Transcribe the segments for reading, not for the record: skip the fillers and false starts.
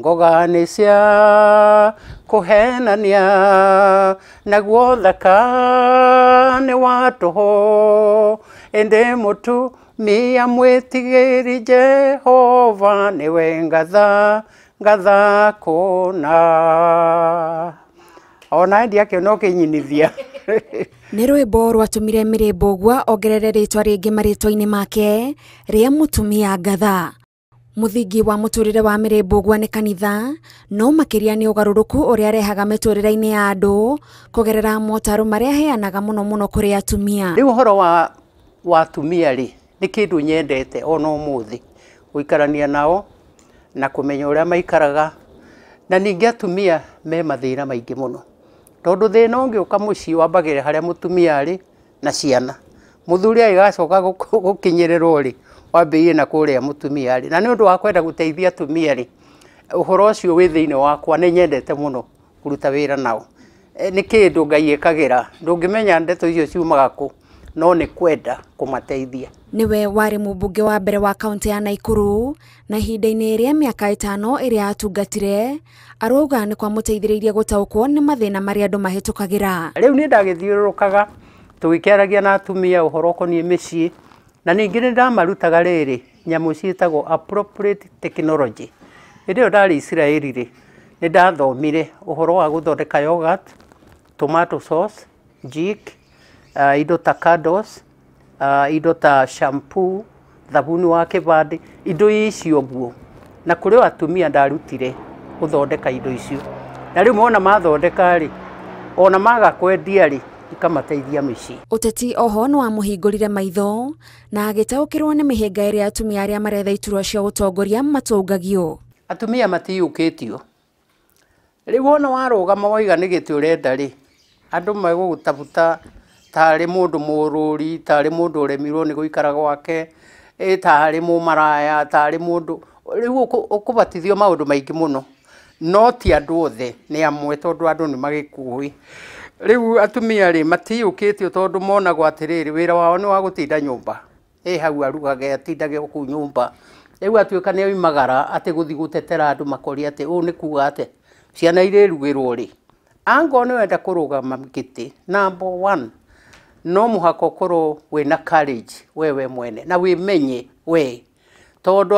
Ngoga nĩ cia kũhenania, naguo thaka nĩ wa tũhũ, ĩndĩ mũtumia mwĩtigĩri Jehova nĩwe ngatha ngatha kũna. Ona ndiakĩona ũkĩnyinithia. Nĩ rwĩmbo rwatũmire Mary Mbũgua ongerere rĩtwa rĩngĩ marĩtwa-inĩ make rĩa mũtumia ngatha. Mũthingi wa mũtũrĩre wa Mary Mbũgua nĩ kanitha, no makĩria nĩ ũgarũrũku ũrĩa arehaga mĩtũrĩre-inĩ ya andũ kũgerera motaro marĩa aheanaga mũno mũno kũrĩ atumia. Rĩu ũhoro wa atumia rĩ, nĩ kĩndũ nyendete ona ũmũthĩ gũikarania nao na kũmenya ũrĩa maikaraga, na ningĩ atumia me mathĩna maingĩ mũno, tondũ thĩna ũngĩũka mũciĩ wambagĩrĩra harĩa mũtumia arĩ na ciana. Mũthuri agĩgacoka gũkinyĩrĩrwo rĩ, wambĩrĩirie na kũrĩa mũtumia arĩ. Na nĩ ũndũ wa kwenda gũteithia atumia rĩ, ũhoro ũcio wĩ thĩinĩ wakwa, nĩ nyendete mũno kũruta wĩra nao. Nĩ kĩndũ Ngai ĩkagĩra, ndũngĩmenya ndeto icio ciumaga kũ, no nĩ kwenda kũmateithia. Nĩwe warĩ mũmbunge wa mbere wa kaunti ya Naikuru, na ihinda-inĩ rĩa mĩaka 5 ĩrĩa atungatire, arauga nĩ kwamũteithĩrĩirie gũtaũkwo nĩ mathĩna marĩa andũ mahĩtũkagĩra. Rĩu niĩ ndagĩthiũrũrũkaga tũgĩkĩaragia na atumia ũhoro ũkoniĩ mĩciĩ, na ningĩ nĩ ndamarutaga rĩrĩ nyamũ ciĩtagwo appropriate technology. Hĩndĩ ĩyo ndarĩ Isiraeli rĩ, nĩ ndathomire ũhoro wa gũthondeka yogurt, tomato sauce, jik, indo ta candles, indo ta shampoo, thabuni wa kĩbandĩ, indo icio ũguo. Na kũrĩ o atumia ndarutire gũthondeka indo icio. Na rĩu mona mathondeka rĩ, ona maga kwendia rĩ, ikamateithia mĩciĩ. Ũteti oho nĩ wamũhingũrire maitho na agĩtaũkĩrwo nĩ mĩhĩnga ĩrĩa atumia arĩa maretha iturwa cia ũtongoria matũngagio. Atumia matiyũkĩtio. Rĩu wona warũgama waiga nĩ gĩtĩ ũrenda rĩ, andũ megũgũtabuta tarĩ mũndũ mũrũri, tarĩ mũndũ ũremirwo nĩ gũikara gwake, tarĩ mũmaraya, tarĩ mũndũ rĩu ũkũbatithio maũndũ maingĩ mũno. No ti andũ othe, nĩ amwe, tondũ andũ nĩ magĩkũĩ. Rĩu atumia rĩ, matiyũkĩtio tondũ monagwo atĩrĩrĩ, wĩra wao nĩ wa gũtinda nyũmba. Hau arugage, atindage o kũu nyũmba. Rĩu atuĩka nĩ oimagara atĩ gũthiĩ gũtetera andũ makoria atĩ ũũ nĩ kuga atĩa, ciana irĩrugĩrwo rĩ. Angorwo nĩ wenda kũrũgama gĩtĩ, number 1, no mũhaka ũkorwo wĩna courage wewe mwene na wĩmenye we, tondũ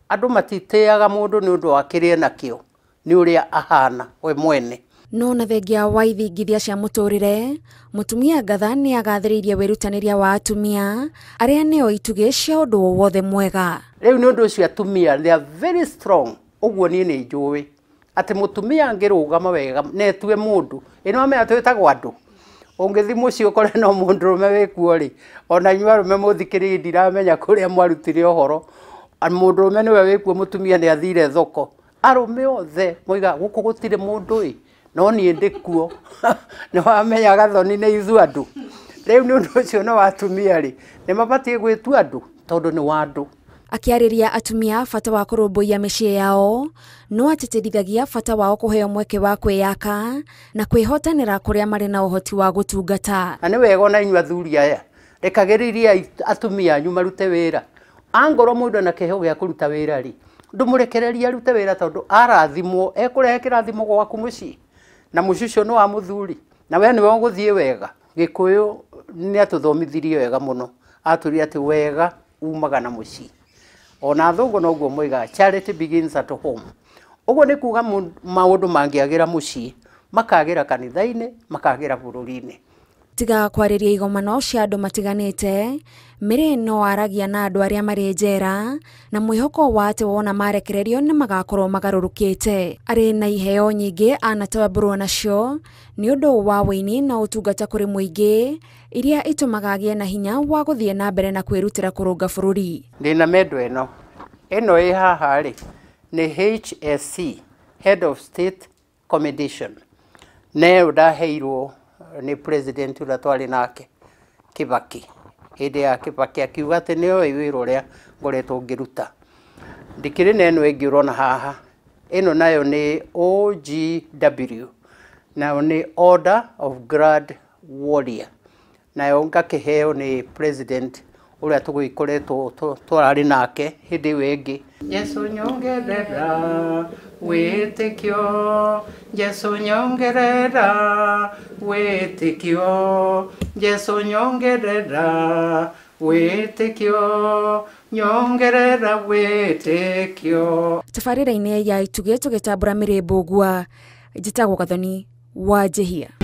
andũ matitĩaga mũndũ nĩ ũndũ wa kĩrĩa enakĩo, nĩ ũrĩa ahana we mwene. No na thengia wa ithingithia cia mũtũrĩre, mũtumia ngatha nĩ agathĩrĩirie wĩrutanĩria wa atumia arĩa nĩo itugĩ cia ũndũ wothe mwega. Rĩu nĩ ũndũ ũcio atumia they are very strong. Ũguo niĩ nĩ njũĩ atĩ mũtumia angĩrũgama wega na etue mũndũ, ĩno amenya twĩtagwo andũ. Ũngĩthiĩ mũciĩ ũkore no mũndũrũme wĩkuo rĩ, ona inyuĩ arũme mũthikĩrĩrie ndiramenya kũrĩa mwarutire ũhoro. Mũndũrũme nĩwe wĩkuo, mũtumia nĩ athire thoko. Arũme othe moigaga gũkũ gũtirĩ mũndũ ĩ, no niĩ ndĩkuo. Nĩ wamenya gathoni nĩ ithuĩ andũ. Rĩu nĩ ũndũ ũcio no atumia rĩ, nĩ mabatiĩ gwĩtua andũ tondũ nĩ wa andũ. Akĩarĩria atumia bata wa kũrũmbũiya mĩciĩ yao, no atĩtĩrithagia bata wao kũheo mweke wa kwĩyaka na kwĩhotanĩra kũrĩa marĩ na ũhoti wa gũtungata. Na nĩ wega ona inyuĩ athuri aya, rekagĩrĩria atumia anyu marute wĩra. Angorwo mũndũ ena kĩheo gĩa kũruta wĩra rĩ, ndũmũrekererie arute wĩra tondũ arathimwo, ekũrehe kĩrathimo gwaku mũciĩ. Na mũciĩ ũcio nĩ wa mũthuri, na we nĩwe ũgũthiĩ wega. Gĩkũyũ nĩ atũthomithirie wega mũno, atwĩrire atĩ wega umaga na mũciĩ. Ona athũngũ noguo moigaga, charity begins at home. Ũguo nĩ kuga maũndũ mangĩagĩra mũciĩ, makagĩra kanitha-inĩ, makagĩra bũrũri-inĩ. Tiga kwarĩria igomano cia andũ matiganĩte, Mary no aragia na andũ arĩa marĩ njera na mwĩhoko wa atĩ wona marekererio nĩ magakorwo magarũrũkĩte. Arĩ na iheo nyingĩ anatambũrwo nacio nĩ ũndũ wa wũini na ũtungata kũrĩ mũingĩ, iria itũmaga agĩe na hinya wa gũthiĩ na mbere na kwĩrutĩra kũrũnga bũrũri. Ndĩna mendo ĩno, ĩno ĩ haha rĩ, nĩ HSC, Head of State Commendation. Nayo ndaheirwo nĩ president ũrĩa twarĩ nake Kibaki. Hĩndĩ ya Kibaki akiuga atĩ nĩoĩ wĩra ũrĩa ngoretwo ngĩruta. Ndikĩrĩ na ĩno ĩngĩ ũrona haha, ĩno nayo nĩ OGW, nayo nĩ Order of Grand Warrior. Nayo ngakĩheo nĩ president Ũrĩa tũgĩkoretwo twararĩ nake hĩndĩ ĩyo ĩngĩ. Jesu nyongerera wĩtĩkio, Jesu nyongerera wĩtĩkio, Jesu nyongerera wĩtĩkio, nyongerera wĩtĩkio. Tabarĩra-inĩ ya Itugĩ tũgĩtambũra Mary Mbũgua, njĩtagwo Gathoni wa Njĩhia.